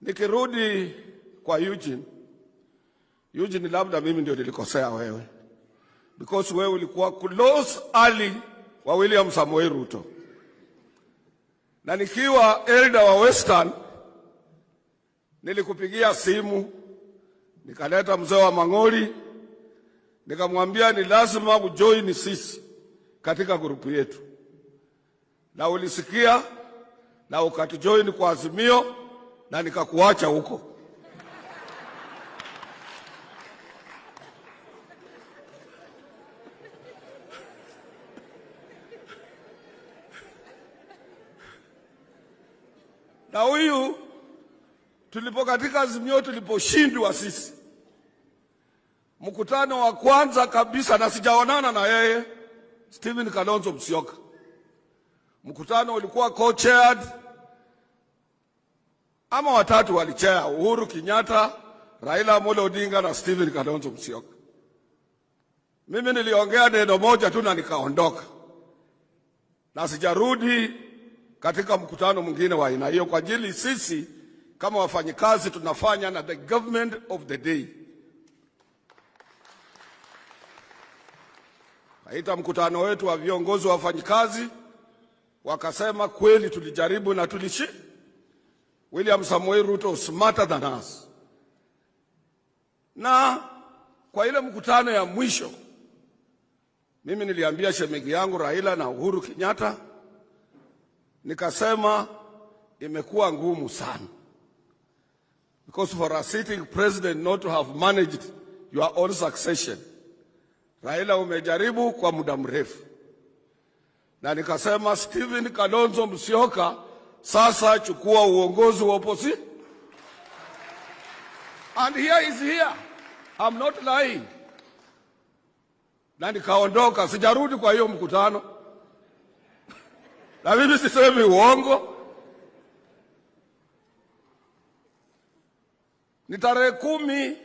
Nikirudi kwa Eugene, Eugene, labda mimi ndio nilikosea wewe, because wewe ulikuwa close ally wa William Samoei Ruto, na nikiwa elder wa Western nilikupigia simu, nikaleta mzee wa Mang'oli, nikamwambia ni lazima ujoin sisi katika group yetu, na ulisikia na ukatujoin kwa Azimio na nikakuacha huko. Na huyu tulipo katika Azimio, tuliposhindwa sisi, mkutano wa kwanza kabisa, na sijaonana na yeye, Stephen Kalonzo Musyoka, mkutano ulikuwa co-chaired ama watatu walichair, Uhuru Kenyatta, Raila Amolo Odinga na Stephen Kalonzo Musyoka. Mimi niliongea neno moja tu na nikaondoka, na sijarudi katika mkutano mwingine wa aina hiyo, kwa ajili sisi kama wafanyikazi tunafanya na the government of the day. Kaita mkutano wetu wa viongozi wa wafanyikazi, wakasema kweli tulijaribu na tulishi. William Samoei Ruto smarter than us. Na kwa ile mkutano ya mwisho, mimi niliambia shemegi yangu Raila na Uhuru Kenyatta, nikasema imekuwa ngumu sana, because for a sitting president not to have managed your own succession. Raila, umejaribu kwa muda mrefu, na nikasema Stephen Kalonzo Musyoka, sasa chukua uongozi wa opposition. And here is here. I'm not lying. Na nikaondoka, sijarudi kwa hiyo mkutano. Na mimi sisemi uongo. Ni tarehe 10